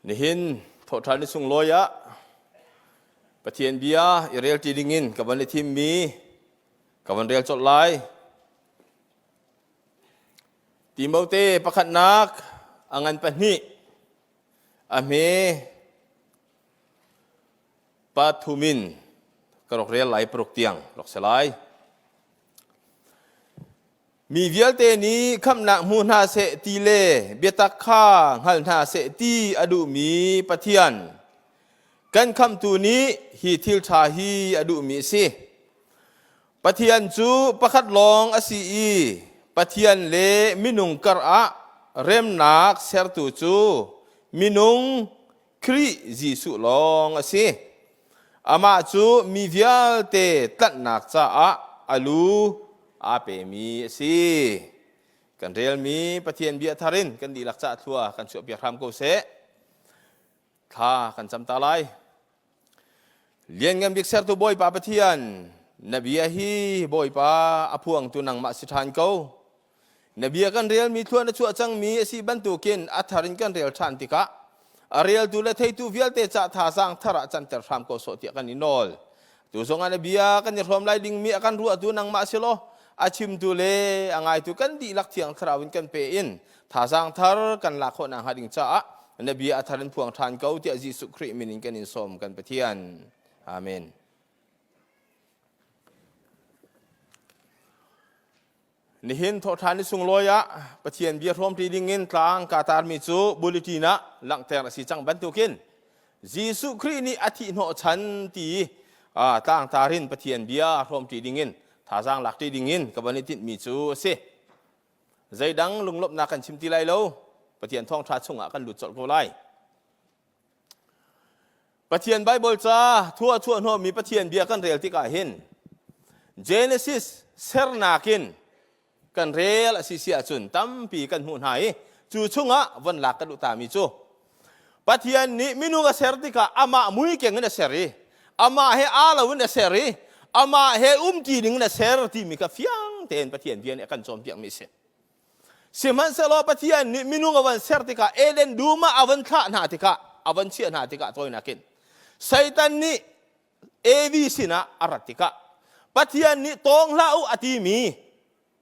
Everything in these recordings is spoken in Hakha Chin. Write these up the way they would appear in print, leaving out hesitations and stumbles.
Nihin thawhṭhan ni sunglawi ah Pathian bia i relṭi dingin ka van i thimmi ka van rel colh lai. Timote pakhatnak a ngan pahnih a hme pathum in ka rak rel lai paruk tiang rak si lai. Mi vialte nih khamhnak hmu hna seh ti le biatak kha hngal hna seh ti a duhmi Pathian kan khamhtu nih hi thil ṭha hi a duhmi a si. Pathian cu pakhat lawng a si i Pathian le minung kar ah remnak sertu cu minung Khrih Jesuh lawng a si. Amah cu mi vialte tlanhnak caah a lu aa pemi a si. Kan relmi Pathian bia thar in kan dihlak cah thlua kan chuahpiak hram ko seh. Thla kan cam ta lai. Lianngan bik sertu Bawipa Pathian, na bia hi Bawipa a phuangtu nangmah si ṭhan ko. Na bia kan relmi thluan na chuah cangmi a si bantukin a thar in kan rel ṭhan tikah a reltu le theitu vialte ca thazaang thar ah canter hram ko sawh tiah kan i nawl. Tu zongah na bia kan i hrawm lai dingmi a kan ruahtu nangmah si law a chimtu le a ngaitu kan dihlak thiang thlarau in kan pe in thazaang thar kan lak khawh nakhnga ding caah na bia a thar in phuang ṭhan ko tiah Jesuh Khrih min in kan in sawm kan Pathian. Amen. Nihin thawhṭhan ni sunglawi ah Pathian bia hrawmṭi dingin tlang kaa tarmi cu bulletin ah langhter a si cang bantukin Jesuh Khrih nih a thih hnawhchan ti tlangtar in Pathian bia hrawmṭi dingin thazaang lakṭi dingin ka van i tinhmi cu a si. Zeidang lunglawmhnak kan chim ti lai lo. Pathian thawngṭha chungah kan lut colh ko lai. Pathian Baibal ca thua chuah hnawhmi Pathian bia kan rel tikah hin Genesis sernak in kan rel a si si ahcun tampi kan hmuh hna i cu chungah von lak ka duh tami cu Pathian nih minung a ser tikah amah mui keng in a ser i amah he aa lo in a ser i amah he umṭi ding in a ser timi kha fiang tein Pathian bia nih a kan cawnpiakmi a si. Sihmanhsehlaw Pathian nih minung a van ser tikah Eden dum ah a van thlah hna tikah a van chiah hna tikah tawinak in Satan nih Evi sinah a rat tikah Pathian nih tawng hlah u a timi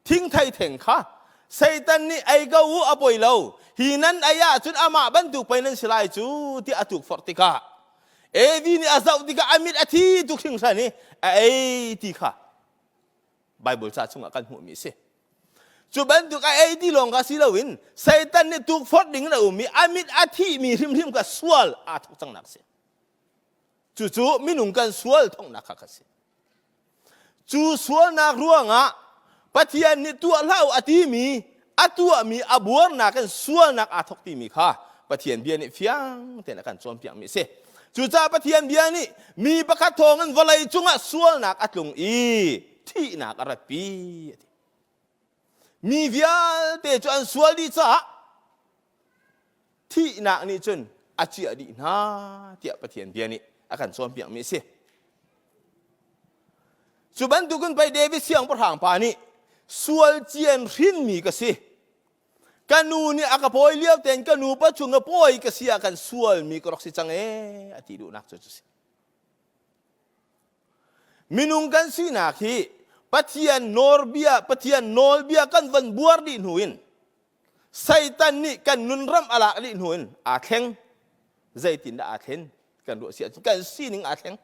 thingthei theng kha Satan nih ei ko u a poi lo hi nan ei ahcun amah bantuk pei nan si lai cu tiah a tukforh tikah Evi nih a zoh tikah a mit a thi tuk hringhran i a ei ti kha Bible ca chungah kan hmuhmi a si. Cu bantuk a ei ti lawng kha si loin Satan nih tukforh ding in a um i a mit a thihmi hrimhrim kha sual aa thawk cangnak a si. Cucu minung kan sual thawknak kha kha si. Cu sualnak ruangah Pathian nih tuah hlah u a timi a tuahmi a buarnak in sualnak aa thawk timi kha Pathian bia nih fiang tein a kan cawnpiakmi a si. Cucaah Pathian bia nih mi pakhat thawngin vawlei cungah sualnak a tlung i thihnak a ratpi a ti. Mi vialte cu an sual dih caah thihnak nih cun a ciah dih hna tiah Pathian bia nih a kan cawnpiakmi a si. Cu bantukin pei David siangpahrang pa nih sual cian hrinmi ka si. Ka nu nih a ka pawi lio tein ka nu pa chung a pawi ka si ah kan sualmi ka rak si cang ee a ti duhnak cu cu si. Minung kan sinak hi Pathian nawlbia Pathian nawlbia kan van buar dih hnu in Satan nih kan nunram a lak dih hnu in aa thleng. Zeitindah aa thlen? Kan ruah si ahcun kan sining aa thleng.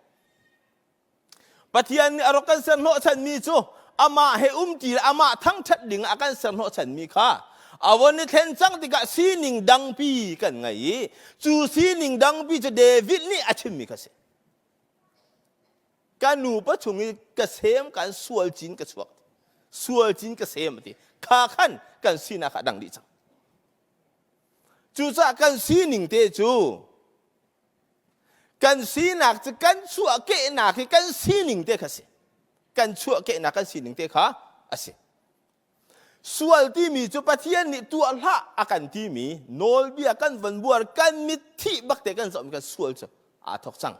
Pathian nih a rak kan ser hnawhchanmi cu amah he umṭi le amah thangṭhat ding a kan ser hnawhchanmi kha a von i thlen cang tikah sining dangpi kan ngei i cu sining dangpi cu David nih a chimmi kha si. Ka nupa chung i ka sem kan sual cin ka chuak sual cin ka sem a ti kha khan kan sinak a dang dih cang. Cucaah kan sining te cu Kan sinak cu kan chuahkehnak hi kan sining te kha si. Kan chuahkehnak kan sining te kha a si. Sual timi cu Pathian nih tuah hlah a kan timi nawlbia kan van buar kan mit thih bak te kan zohmi kan sual cu aa thawk cang.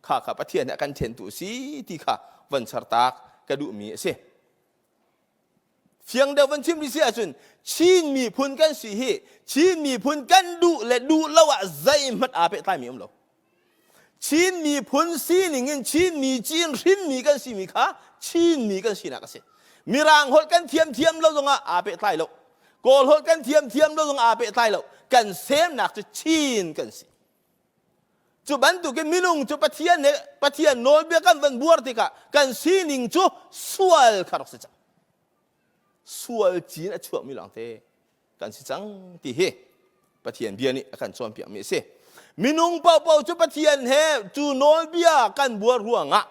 Kha kha Pathian nih a kan thentu si ti kha van chartak ka duhmi a si. Fiang deuh van chim rih si ahcun Chin miphun kan si hi Chin miphun kan duh le duh lo ah zeihmanh aa pehtlaimi um lo. Chin miphun sining in Chin mi cin hrinmi kan simi kha Chin mi kan sinak a si. Mirang holh kan thiam thiam lo zongah aa pehtlai lo. Kawl holh kan thiam thiam lo zongah aa pehtlai lo. Kan semnak cu Chin kan si. Cu bantukin minung cu Pathian he Pathian nawlbia kan van buar tikah kan sining cu sual kha rak si cang. Sual cin a chuakmi lawngte kan si cang ti hi Pathian bia nih a kan cawnpiakmi a si. Minung paohpaoh cu Pathian he cu nawlbia kan buar ruangah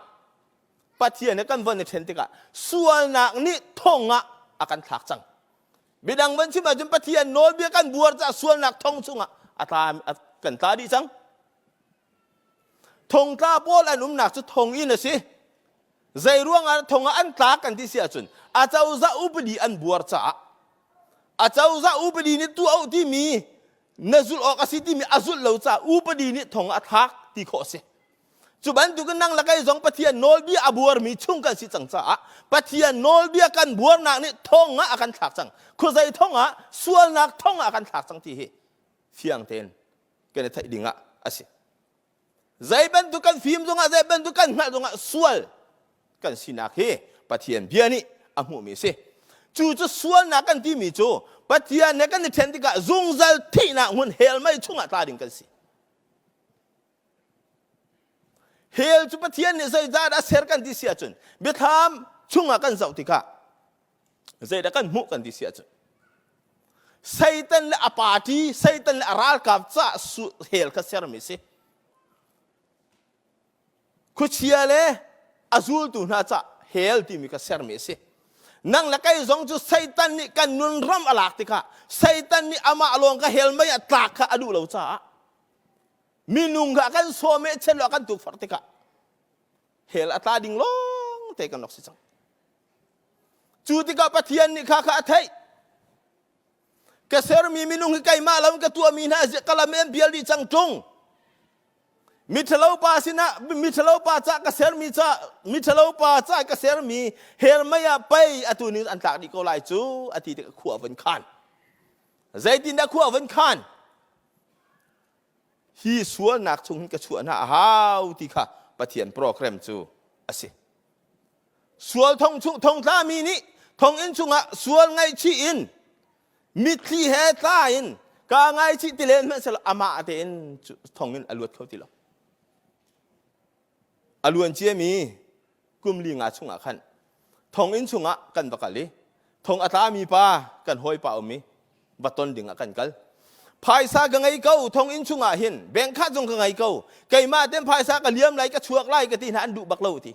Pathian he kan von i ṭhen tikah sualnak nih thong ah a kan thlak cang. Midang van chim ahcun Pathian nawlbia kan buar caah sualnak thong chungah a tla kan tla dih cang. Thongtla pawl an umnak cu thonginn a si. Zei ruangah thong ah an tlak kan ti si ahcun a cozah upadi an buar caah a cozah upadi nih tuah u timi na zulh awk a si timi a zulh lo caah upadi nih thong ah a thlak ti khawh a si. Cu bantukin nang le kei zong Pathian nawlbia a buarmi chung kan si cang caah Pathian nawlbia kan buarnak nih thong ah a kan thlak cang. Khuazei thong ah sualnak thong ah a kan thlak cang ti hi fiang tein kan i theih ding ah a si. Zei bantuk kan fim zongah zei bantuk kan hngalh zongah sual kan sinak hi Pathian bia nih a hmuhmi a si. Cu cu sualnak kan timi cu Pathian he kan i ṭhen tikah zungzal thihnak hmun hell mei chungah tla ding kan si. Hell cu Pathian nih zeicah a ser kan ti si ahcun biathlam chungah kan zoh tikah zeidah kan hmuh kan ti si ahcun Satan le a party, Satan le a ralkap cah hell kha sermi si. Khuachia le a zultu hna cah hell timi kha sermi a si. Nang le kei zong cu Satan nih kan nun ram a lak tikah Satan nih amah lawng ka hell mei ah tlak kha a duh lo caah minung kha kan sawm i chel kan tukforh tikah hell a tla ding lawng te kan rak si cang cu tikah pathian nih kha kha a theih ka sermi minung hi keimah lo in ka tuahmi hna ka lam in bial dih cang ṭung miṭhalo pa sinah miṭhalo pa ca ka sermi ca miṭhalo pa ca ka sermi hell mei ah pei atu ni an tlak dih ko lai cu a ti tikah khua van khan zeitindah khua van khan Hi sualnak chung hin ka chuah hna a hau ti kha Pathian program cu a si. Sual thong chung thongtlami nih thonginn chungah sual ngaihchih in mitthli he tla in kaa ngaichih ti len hmanhsehlaw amah tein thongin a luat kho ti lo. A luan ciami kum li nga chungah khan thonginn chungah kan va kal i thong a tlami pa kan hawipa um i va ton ding ah kan kal. Phaisa ka ngei ko thonginn chungah hin bank kha zong ka ngei ko keimah ten phaisa ka liam lai ka chuak lai ka ti hna an duh bak lo ti.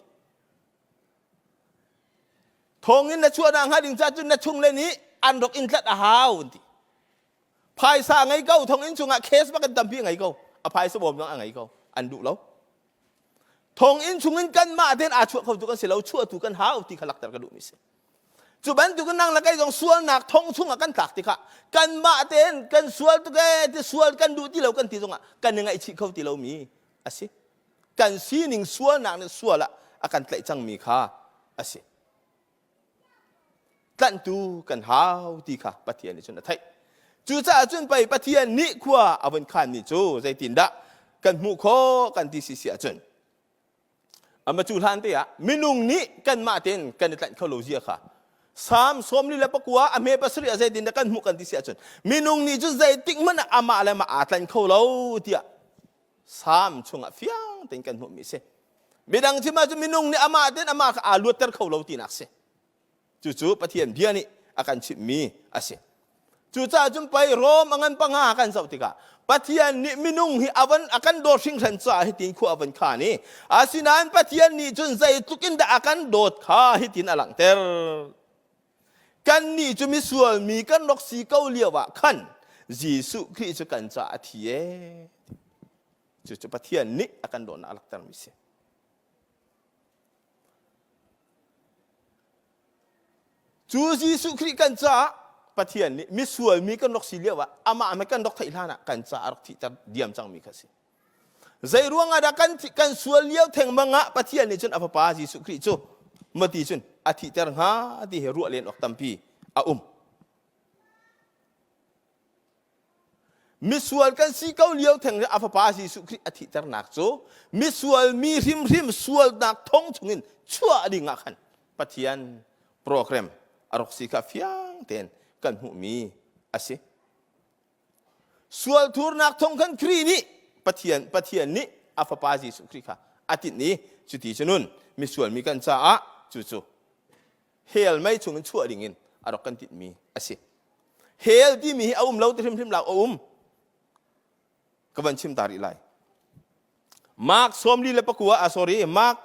Thonginn na chuah hnga ding ca cun na chung le nih an rak in tlat a hau an ti. Phaisa ngei ko thonginn chungah case bak in tampi ngei ko a phaisa bawm zong a ngei ko an duh lo. Thonginn chungin kanmah tein aa chuah kho tu kan si lo chuahtu kan hau ti kha lakter ka duhmi si. Cu bantukin nang le kei zong sualnak thong chungah kan tlak tikah kanmah tein kan sual tuk ee ti sual kan duh ti lo kan ti zongah kan i ngaihchih kho ti lomi a si. Kan sining sualnak nih sual ah a kan tlaih cangmi kha a si. Tlanhtu kan hau ti kha Pathian nih cun a theih. Cucaah cun pei Pathian nih khua a vun khanmi cu zeitindah kan hmuh khawh kan ti si si ahcun ama cu hlan te ah minung nih kanmah tein kan i tlanh kho lo zia kha Salm 49 a hme pasarih ah zeitindah kan hmuh kan ti si ahcun minung nih cu zeitik hmanh ah amah le amah aa tlanh kho lo tiah Salm chungah fiang tein kan hmuhmi a si. Midang chim ahcun minung nih amah tein amah kha aa luatter kho lo tinak a si. Cucu Pathian bia nih a kan chimhmi a si. Cucaah cun pei Rom a ngan panga kan zoh tikah Pathian nih minung hi a van a kan dawt hringhran caah hitin khua a van khan i asinain Pathian nih cun zeitluk in dah a kan dawt kha hitin a langhter. Kannih cu misual mi kan rak si ko lio ah khan Jesuh Khrih cu kan caah a thi ee. Cucu Pathian nih a kan dawtnak a langhtermi si. Cu Jesuh Khrih kan caah Pathian nih misual mi kan rak si lio ah amah he kan rak theih hlan ah kan caah a rak thihter diam cangmi kha si. Zei ruangah dah kan kan sual lio thengmang ah Pathian nih cun a fapa Jesuh Khrih cu mati cun a thihter hnga ti hi ruah len awk tampi a. A um. Misual kan si ko lio theng a fapa Jesuh Khrih a thihternak cu misual mi hrimhrim sualnak thong chungin chuah ding ah khan Pathian program a rak si kha fiang tein kan hmuhmi a si. Sual thurnak thong khan Khrih nih Pathian Pathian nih a fapa Jesuh Khrih kha a tinh i cuti cunun misual mi kan caah cucu hell mei chungin chuah dingin a rak kan tinhmi a si. Hell timi hi a um lo ti hrimhrim lo a um. Ka van chim ta rih lai. Mark 44 ah sorry Mark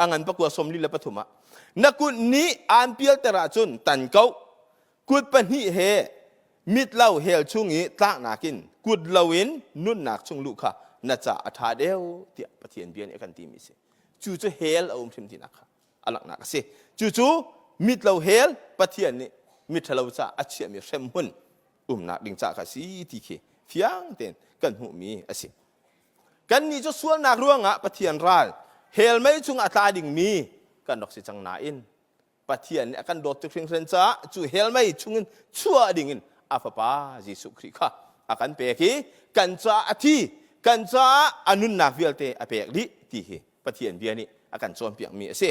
a ngan pakua 43 ah na kut nih aan pialter ahcun tan ko kut pahnih he mit lo hell chung i tlaknak in kut loin nunnak chung luh kha na ca a ṭha deuh tiah Pathian bia nih a kan timi a si. Cu cu hell a um hrim tinak kha a langhnak a si. Cucu mit lo hell Pathian nih miṭhalo caah a chiahmi hremhmun umnak ding ca kha a si ti khi fiang tein kan hmuhmi a si. Kannih cu sualnak ruangah Pathian ral hell mei chung a tla dingmi kan rak si cang nain Pathian nih a kan dawt tuk hringhran caah cu hell mei chungin chuah dingin a fapa Jesuh Khrih kha a kan pek i kan caah a thi kan caah a nunnak vialte a pek dih ti hi Pathian bia nih a kan cawnpiakmi a si.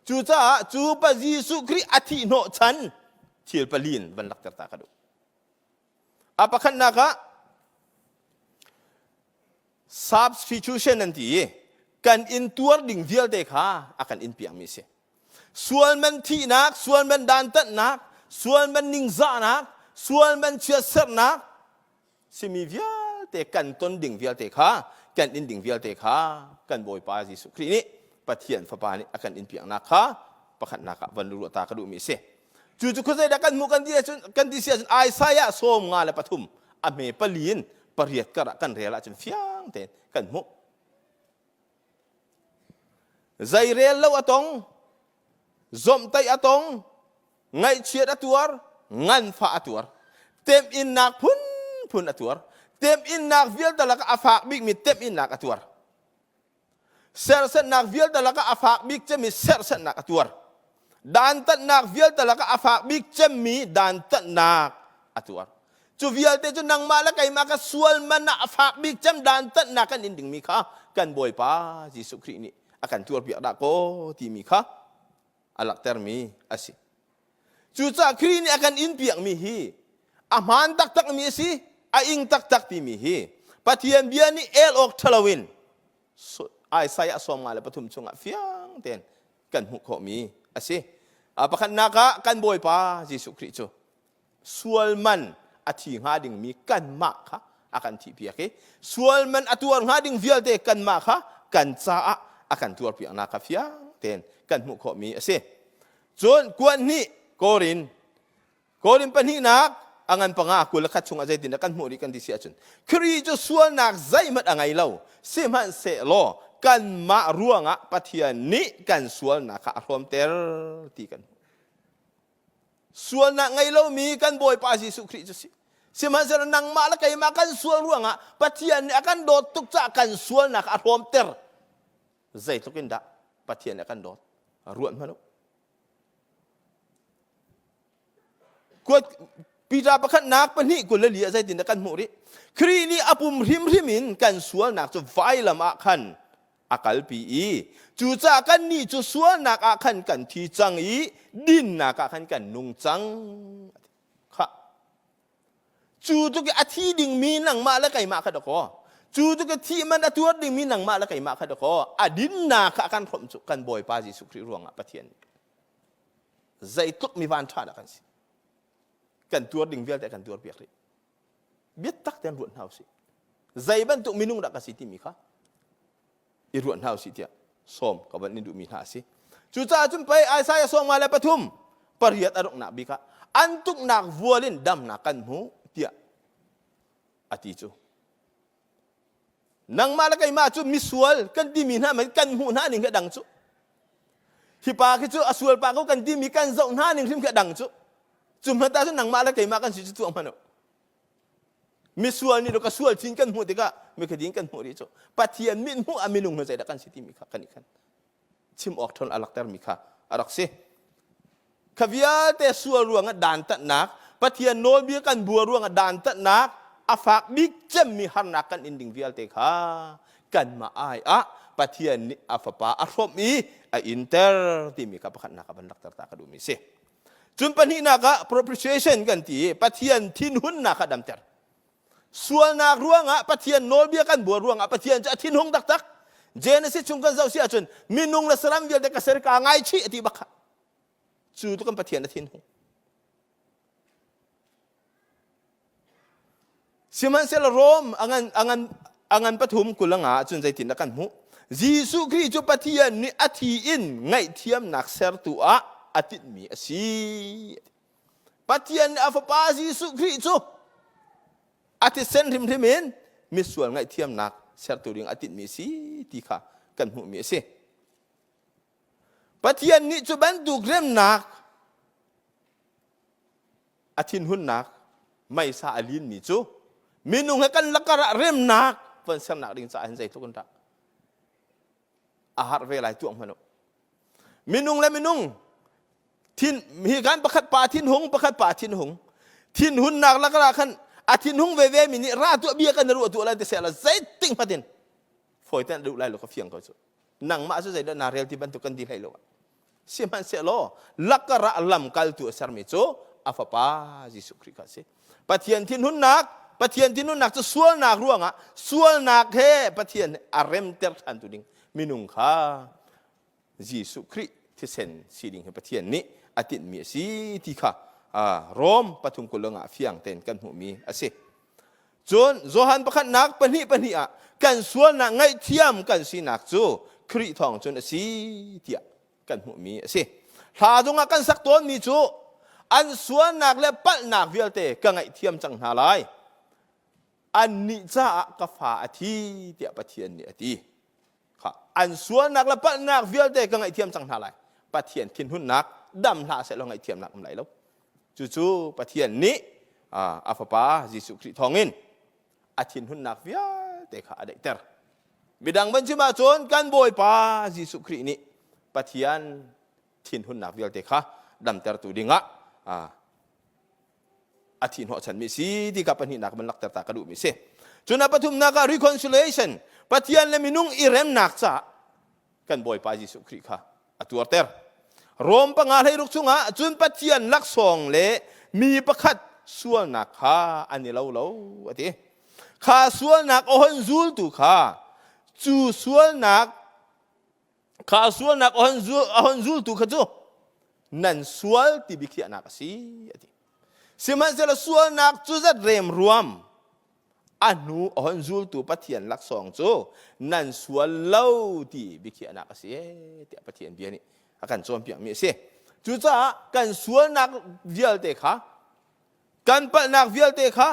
Cucaah cu pa Jesuh Khrih a thih hnawhchan thil palin van lakter ta ka duh. A pakhatnak ah substitution an ti i kan in tuar ding vialte kha a kan in piakmi a si. Sual man thihnak, sual man dantatnak, sual man ningzahnak, sual man chiatserhnak simi vialte kan ton ding vialte kha kan in ding vialte kha kan Bawipa Jesuh Khrih nih Pathian Fapa nih a kan in piaknak kha pakhatnak ah van ruah ta ka duhmi a si. Cu cu khuazei dah kan hmuh kan ti ahcun kan ti si ahcun Isaiah 53 a hme pali in pariat kar ah kan rel ahcun fiang tein kan hmuh. Zeirel lo a tong, zomhtaih a tong, ngaihchiat a tuar, nganfah a tuar, temhinnak phunphun a tuar, temhinnak vialte lakah a fak bikmi temhinnak a tuar. Serhsatnak vialte lakah a fak bik cemmi serhsatnak a tuar. Dantatnak vialte lakah a fak bik cemmi dantatnak a tuar. Cu vialte cu nangmah le keimah ka sual man ah a fak bik cem dantatnak kan in dingmi kha kan Bawipa Jesuh Khrih nih a kan tuarpiak dah kaw timi kha a langhtermi a si. Cucaah Khrih nih a kan in piakmi hi a hmaan taktakmi a si, a ing taktak timi hi Pathian bia nih el awk ṭhalo in Isaiah 53 chungah fiang tein kan hmuh khawhmi a si. Pakhatnak ah kan Bawipa Jesuh Khrih cu sual man a thi hnga dingmi kanmah kha a kan thihpiak i sual man a tuar hnga ding vialte kanmah kha kan caah a kan tuarpiaknak kha fiang tein kan hmuh khawhmi a si. Cun kuan hnih Korin Korin pahnihnak a ngan panga 21 chungah zeitindah kan hmuh rih kan ti si ahcun Khrih cu sualnak zeihmanh a ngei lo sihmanhsehlaw kanmah ruangah Pathian nih kan sualnak kha a hrawmter ti kan hmuh. Sualnak ngei lomi kan Bawipa Jesuh Khrih cu si. Sihmanhsehlaw nangmah le keimah kan sual ruangah Pathian nih a kan dawt tuk caah kan sualnak a hrawmter. Zeitluk in dah Pathian nih a kan dawt? Ruat hmanh u. Kuat Peter pakhatnak pahnih 24 ah zeitindah kan hmuh rih? Khrih nih a pum hrimhrim in kan sualnak cu vailam ah khan a kalpi i cucaah kannih cu sualnak ah khan kan thi cang i dinnak ah khan kan nung cang kha cu tuk i a thi dingmi nangmah le keimah kha dakaw cu tuk i thih man a tuar dingmi nangmah le keimah kha dakaw a dinnak kha a kan hrawmh cu kan Bawipa Jesuh Khrih ruangah Pathian zeitluk mi van ṭha dah kan si kan tuar ding vialte kan tuar piak rih biatak tein ruat hna usih zei bantuk minung dah ka si timi kha i ruat hna usih tiah sawm ka van in duhmi hna a si cucaah cun pei Isaiah 53 pariat a donghnak bik ah an tuknak vual in damnak kan hmu tiah a ti cu nangmah le keimah cu misual kan timi hna kan hmuh hna ning khi dang cu hi pa khi cu a sual pa ko kan timi kan zoh hna ning hrim khi dang cu cu hmanh ah cun nangmah le keimah kan si cu tuah hmanh u misual nih ka sual chin kan hmuh tikah mikhadin kan hmuh rih cu Pathian mit hmuh a minung hna zeidah kan si timi kha kan i khan chim awk ṭhawn a laktermi kha a rak si. Kha vialte sual ruangah dantatnak, Pathian nawlbia kan buar ruangah dantatnak, a fak bik cemmi harnak kan in ding vialte kha kanmah ai ah Pathian nih a fapa a hrawmh i a inter timi kha pakhatnak a van lakter ta ka duhmi si. Cun pahnihnak ah propitiation kan ti i Pathian thinhunnak kha damter. Sualnak ruangah Pathian nawlbia kan buar ruangah Pathian cu a thinhung taktak. Genesis chung kan zoh si ahcun minung le saram vialte ka ser ka ngaichih a ti bak kha. Cu tu kan Pathian a thinhung. Sihmanhsehlaw Rom a ngan, a ngan, a ngan pathum kul a nga ahcun zeitindah kan hmuh? Jesuh Khrih cu Pathian nih a thi in ngaihthiamnak sertu ah a tinhmi a si. Pathian nih a fapa Jesuh Khrih cu a thisen hrimhrim in misual ngaihthiamnak sertu ding a tinhmi a si ti kha kan hmuhmi a si. Pathian nih cu bantuk remnak a thinhunnak meisa a linmi cu minung he kan lakar ah remnak von sernak ding caah hin zeitluk in dah a har ve lai tuah hmanh u. Minung le minung thin hi kan pakhat pa thinhung pakhat pa thinhung thinhunnak lakar ah khan a thinhung veve mi nih ra tuah bia kan ruah tuah lai ti seh la zeiting hmatin fawi ten duh lai lo ka fiang ko cu nangmah cu zeidah naa rel ti bantuk kan ti hlei lo Sihmanhsehlaw lakar ah lamkaltu a sermi cu a fapa Jesuh Khrih kha a si. Pathian thinhunnak, Pathian thinhunnak cu sualnak ruangah sualnak he Pathian a remter ṭhantu ding minung kha Jesuh Khrih thisen si ding hi Pathian nih a tinhmi a si ti kha Rom pathum kul ah fiang tein kan hmuhmi a si. Cun Johan pakhatnak pahnih pahnih ah kan sualnak ngaihthiam kan sinak cu Khrih thawng cun a si tiah kan hmuhmi a si. Hla zongah kan sak tawnmi cu an sualnak le palhnak vialte ka ngaihthiam cang hna lai. Annih caah ka fa a thi tiah Pathian nih a ti. Kha an sualnak le palhnak vialte ka ngaihthiam cang hna lai. Pathian thinhunnak dam hlah sehlaw ngaihthiamnak um lai lo. Cucu Pathian nih a fapa Jesuh Khrih thawngin a thinhunnak vialte kha a daihter. Midang van chim ahcun kan Bawipa Jesuh Khrih nih Pathian thinhunnak vialte kha damtertu dingah a thi hnawhchanmi si ti kha pahnihnak van lakter ta ka duhmi si. Cun a pathumnak ah reconciliation Pathian le minung i remnak caah kan Bawipa Jesuh Khrih kha a tuarter. Rom panga hleiruk chungah cun Pathian laksawng le mi pakhat sualnak kha an i lo lo a ti. Kha sualnak a hon zultu kha cu sualnak kha sualnak a hon zul a hon zultu kha cu nan sual ti biakhiahnak a si a ti. Sihmanhsehlaw sualnak cu zat rem ruam a hnu a hon zultu Pathian laksawng cu nan sual lo ti biakhiahnak a si tiah Pathian bia nih a kan cawnpiakmi a si. Cucaah kan sualnak vialte kha kan palhnak vialte kha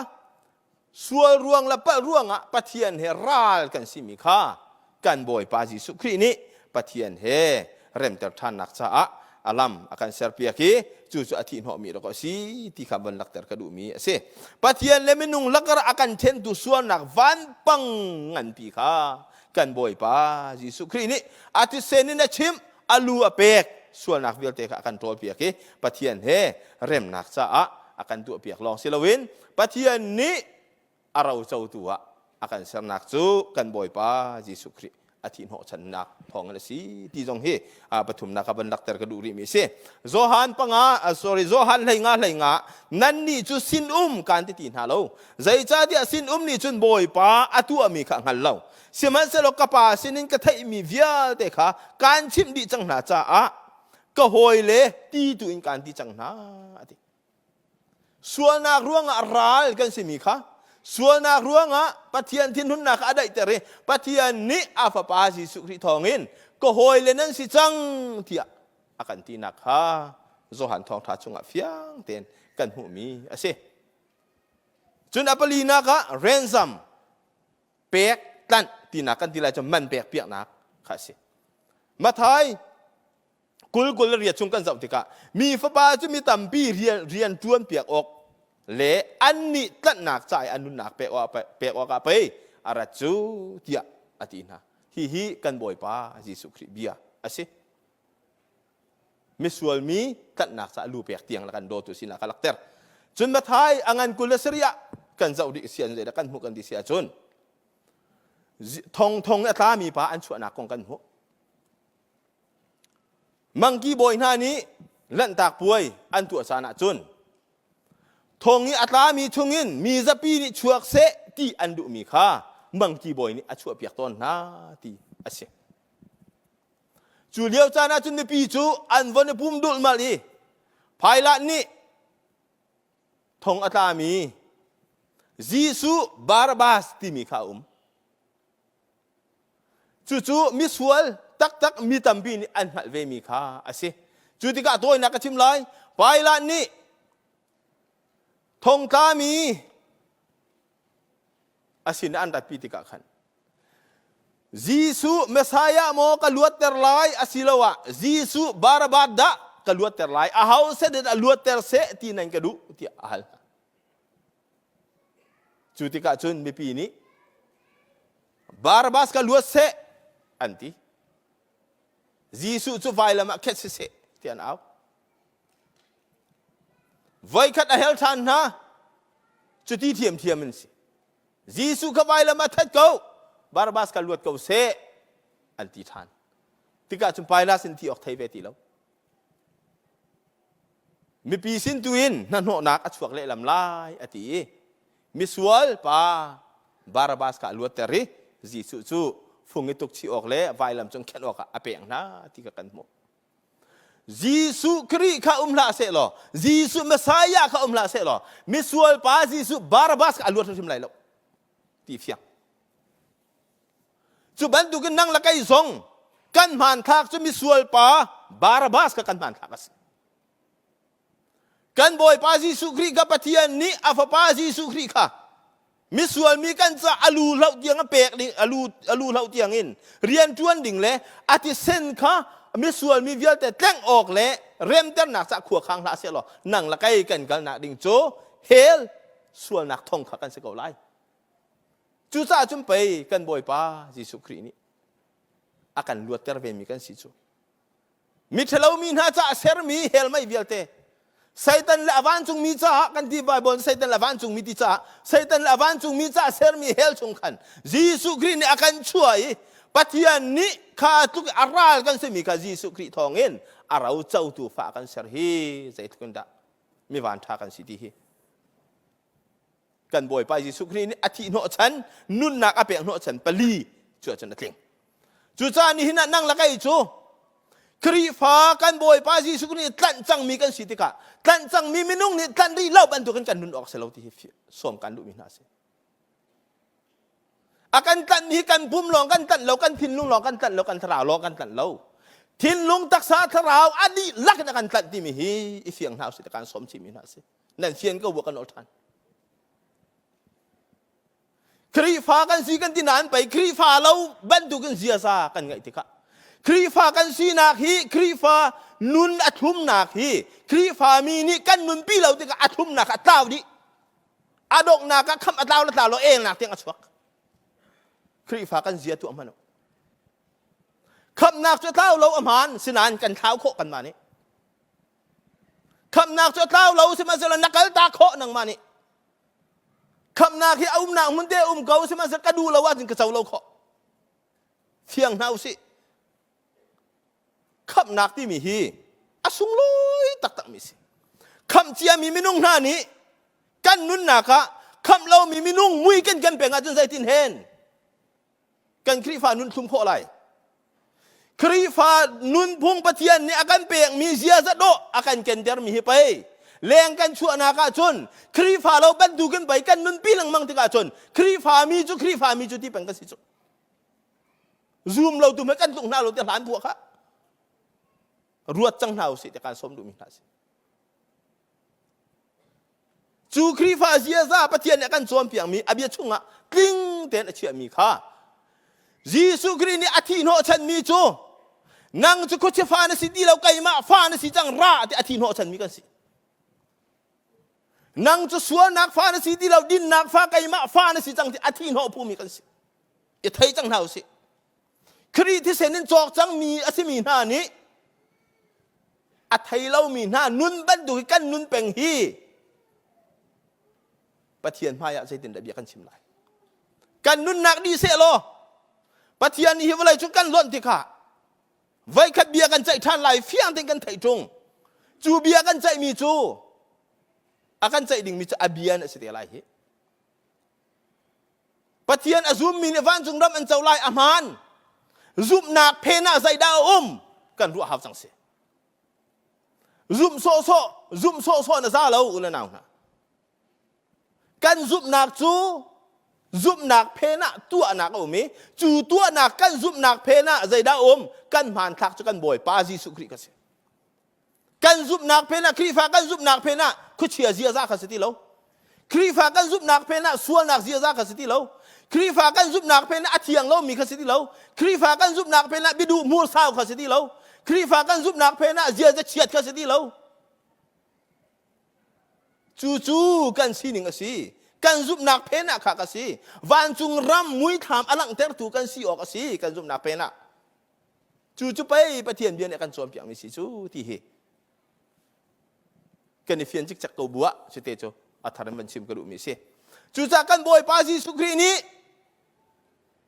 sual ruang le palh ruangah Pathian he ral kan simi kha kan Bawipa Jesuh Khrih nih Pathian he remter ṭhannak caah a lam a kan serpiak i cucu a thihhnawhmi rak a si ti kha von lakter ka duhmi a si. Pathian le minung lakar a kan ṭhentu sualnak vanpang nganpi kha kan Bawipa Jesuh Khrih nih a thisen in a chimh, a lu a pek, sualnak vialte kha a kan ṭawlpiak i Pathian he remnak caah a kan tuahpiak lawng si loin Pathian nih a rocotu ah a kan sernak cu kan Bawipa Jesuh Khrih a thih hnawhchannak thawngin a si ti zong hi pathumnak ah van lakter ka duh rihmi a si. Johan panga sorry Johan hleinga hleinga nannih cu sinum kaan ti ti hna lo zeicahtiah sinum nih cun Bawipa a tuahmi kha a hngal lo sihmanhsehlaw ka pa sinin ka theihmi vialte kha kaan chimh dih cang hna caah ka hawile ti tu in kaan ti cang hna a ti. Sualnak ruangah ral kan simi kha sualnak ruangah Pathian thinhunnak kha a daihter i Pathian nih a fapa Jesuh Khrih thawngin ka hawile nan si cang tiah a kan tinak kha Johan thawngṭha chungah fiang tein kan hmuhmi a si. Cun a palinak ah ransom pek tlanh tinak kan ti lai cu man pek piaknak kha a si. Mathai kul kul le riat chung kan zoh tikah mi fapa cu mi tampi rian rian ṭuan piak awk le annih tlanhnak ca i an nunnak pek awk pek awkah pei a rat cu tiah a ti hna. Hihi kan Bawipa Jesuh Khrih bia a si. Misual mi tlanhnak caah lu pek tiang la kan dawtu sinak a lakter. Cun Mathai a ngan 27 ah kan zoh dih si an zeidah kan hmuh kan ti si ahcun thong thong a tlami pa an chuahnak kong kan hmuh. Mangki bawi hna nih lanhtak puai an tuah caan ah cun thong i a tlami chungin mi zapi nih chuak seh ti an duhmi kha mangki bawi nih a chuahpiak tawn hna ti a si. Cu lio caan ah cun mipi cu an von i pum dulhmalh i Pilate nih thong a tlami Jesuh Barabbas timi kha a um. Cucu misual taktak mi tampi nih an hngalh vemi kha a si. Cu tikah tawinak ka chim lai. Pilate nih thongtlami a sin an ratpi tikah khan Jesuh Messiah maw ka luatter lai asiloah Jesuh Barabbas dah ka luatter lai aho set in a luatter seh ti nan ka duh tiah a hal hna. Cu tikah cun mipi nih Barabbas ka luat seh an ti. Jesuh cu vailam ah khet siseh ti an au. Voikhat a hel ṭhan hna. Cuti thiamthiam in si. Jesuh kha vailam ah that ko, Barabbas kha luat ko seh, an ti ṭhan. Tikah cun Pilat in ti awk thei ve ti lo. Mipi sin tu in hnahnawhnak a chuak lehlam lai a ti i misual pa Barabbas kha a luatter i Jesuh cu fung i tuk chih awk le vailam cung khenh awkah a pek hna ti kha kan hmuh. Jesuh Khrih kha um hlah seh law Jesuh Messiah kha um hlah seh law misual pa Jesuh Barabbas kha a luat hrimhrim lai lo ti fiang. Cu bantukin nang le kei zong kan hmanthlak cu misual pa Barabbas kha kan hmanthlak a si. Kan Bawipa Jesuh Khrih kha Pathian nih a fapa Jesuh Khrih kha misual mi kan ca a lu hloh tiang a pek ding a lu a lu hloh tiang in rian ṭuan ding le a thisen kha misual mi vialte tlengh awk le remternak ca khua khang hlah seh law nang le kei kan kalnak ding cu hell sualnak thong kha kan si ko lai. Cucaah cun pei kan Bawipa Jesuh Khrih nih a kan luatter ve mi kan si cu. Miṭhalo mi hna caah sermi hell mei vialte Satan le a vancungmi caah kan ti Bible Satan le a vancungmi ti caah Satan le a vancungmi caah sermi hell chung khan Jesuh Khrih nih a kan chuah i Pathian nih kha tluk a ral kan simi kha Jesuh Khrih thawngin a ro cotu fa kan ser hi zeitluk in dah mi van ṭha kan si ti hi kan Bawipa Jesuh Khrih nih a thih hnawhchan nunnak a pek hnawhchan pali cu ahcun a tling. Cucaah nihin ah nang le kei cu Khrihfa kan Bawipa Jesuh Khrih nih tlanh cangmi kan si tikah tlanh cangmi minung nih tlanh rih lo bantukin kan nun awk si lo ti hi sawm kan duhmi hna a si. A kan tlanh hi kan pum lawng kan tlanh lo, kan thinlung lawng kan tlanh lo, kan thlarau lawng kan tlanh lo. Thinlung, taksa, thlarau a dihlak in a kan tlanh timi hi i fiang hna usih kan sawm chihmi hna a si. Nan fian ko bu kan ol ṭhan. Khrihfa kan si kan ti nain pei Khrihfa lo bantukin ziaza kan ngeih tikah Khrihfa kan sinak hi Khrihfa nun a thlumnak hi Khrihfa mi nih kan nunpi lo tikah a thlumnak a tlau dih. A donghnak ah khamh a tlau le tlau lo elnak tiang a chuak. Khrihfa kan zia tu a hman. Khamhnak cu tlau lo a hmaan sinain kan thlau khawh kanmah nih. Khamhnak cu a tlau lo sihmanhsehlaw na kal ta khawh nangmah nih. Khamhnak hi a umnak hmun te um ko sihmanhsehlaw ka duh lo ahcun ka co lo khawh. Fiang hna usih. Khamhnak timi hi a sunglawi taktakmi si. Khamh ciami minung hna nih kan nunnak ah khamh lomi minung mui kan kan peng ahcun zeitin hen kan Khrihfa nun thlum khawh lai. Khrihfa nunphung Pathian nih a kan pekmi ziaza dawh a kan kentermi hi pei leng kan chuahnak ahcun Khrihfa lo bantukin pei kan nunpi lengmang tikah cun Khrihfa mi cu Khrihfa mi cu ti peng kan si cu. Zum lo tu kan tluk hna lo ti hlan buah kha ruat cang hna usih ti kan sawm duhmi hna si. Cu Khrihfa ziaza Pathian nih a kan cawnpiakmi a bia chungah tling tein a chiahmi kha Jesuh Khrih nih a thih hnawhchanmi cu nang cu khuachia fa na si ti lo keimah fa na si cang ra ti a thih hnawhchanmi kan si. Nang cu sualnak fa na si ti lo dinnak fa keimah fa na si cang ti a thih hnawh phumi kan si. I thei cang hna usih. Khrih thisen in cawk cangmi a simi hna nih. A thei lomi hna nun bantuk hi kan nun peng hi Pathian hmaiah zeitindah bia kan chim lai? Kan nunnak dih seh law Pathian nih hi vawlei cu kan lonh tikah voikhat bia kan ceih ṭhan lai fiang tein kan theih ṭung. Cu bia kan ceihmi cu a kan ceih dingmi cu a bia a si te lai hi. Pathian a zummi nih vancung ram an co lai a hmaan. Zumhnak phen ah zeidah a um kan ruah hau cang si. Zumh sawhsawh, zumh sawhsawh na za lo u le nau hna. Kan zumhnak cu zumhnak phen ah tuahnak a um i cu tuahnak kan zumhnak phen ah zeidah a um kan hmanthlak cu kan Bawipa Jesuh Khrih ka si. Kan zumhnak phen ah Khrihfa kan zumhnak phen ah khuachia ziaza kha si ti lo. Khrihfa kan zumhnak phen ah sualnak ziaza kha si ti lo. Khrihfa kan zumhnak phen ah a thiang lomi kha si ti lo. Khrihfa kan zumhnak phen ah biaduh hmursau kha si ti lo. Khrihfa kan zumhnak phen ah ziaza chiat kha si ti lo. Cucu kan sining a si. Kan zumhnak phen ah kha ka si. Vancung ram muithlam a langhtertu kan si awk a si kan zumhnak phen ah. Cu cu pei Pathian bia nih a kan cawnpiakmi si cu ti hi kan i fian cikcek ko bu ah cite cu a thar in van chim ka duhmi si. Cucaah kan Bawipa Jesuh Khrih nih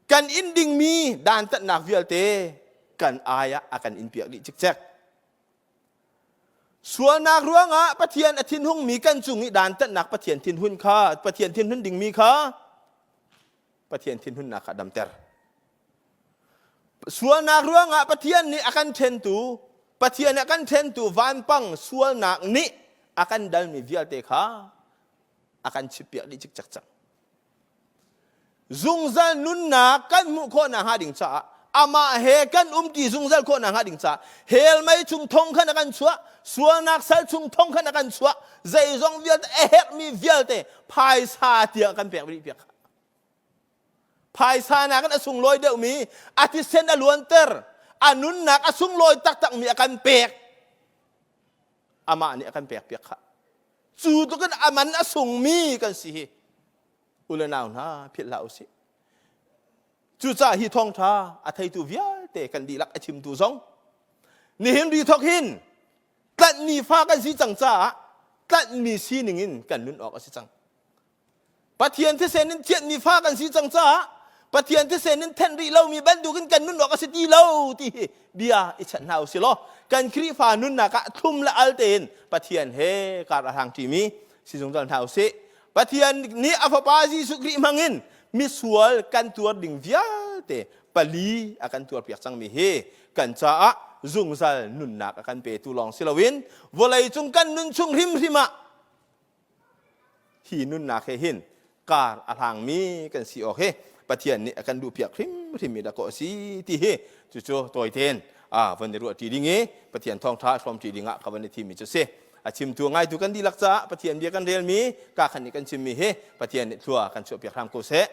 kan in dingmi dantatnak vialte kan ai ah a kan in piak dih cikcek. Sualnak ruangah Pathian a thinhungmi kan cung i dantatnak Pathian thinhun kha Pathian thinhun dingmi kha Pathian thinhunnak kha damter. Sualnak ruangah Pathian nih a kan ṭhentu, Pathian a kan ṭhentu vanpang sualnak nih a kan dalmi vialte kha a kan chippiak dih cikcek cang. Zungzal nunnak kan hmuh khawh nakhnga ding caah amah he kan umti zungzal khawh nakhnga ding caah hell mei chung thong khan a kan chuah sualnak sal chung thong khan a kan chuah zeizong vialte a herhmi vialte phaisa tiang kan pek rih piak phaisa nakin a sunglawi deuhmi a thisen a luanter a nunnak a sunglawi taktakmi a kan pek amah nih a kan pek piak kha cu tukin a man a sungmi kan si hi u le nau hna philh hlah usih cucaah hi thawngṭha a theitu vialte kan dihlak a chimtu zong nihin ri thawk hin tlanhmi fa kan si cang caah tlanhmi sining in kan nun awk a si cang Pathian thisen in thianhmi fa kan si cang caah Pathian thisen in thenh rih lomi bantukin kan nun awk a si ti lo ti hi bia i chanh hna usih law kan Khrihfa nunnak ah thlum le al tein Pathian he kar a hrang ṭimi si zungzal hna usih. Pathian nih a Fapa Jesuh Khrih hmangin misual kan tuar ding vialte pali a kan tuarpiak cangmi hi kan caah zungzal nunnak a kan petu lawng si loin vawlei cung kan nun chung hrimhrim ah hi nunnak he hin kar a hlangmi kan si awk hi Pathian nih a kan duhpiak hrimhrimmi dah kaw a si ti hi cucu tawitein a van i ruah ṭi ding i Pathian thawngṭha hrawm ṭi ding ah ka van i thimmi cu si. A chimtu ngaitu kan dihlak caah Pathian bia kan relmi ka khan nih kan chimmi hi Pathian nih thlua kan chuahpiak hram ko seh.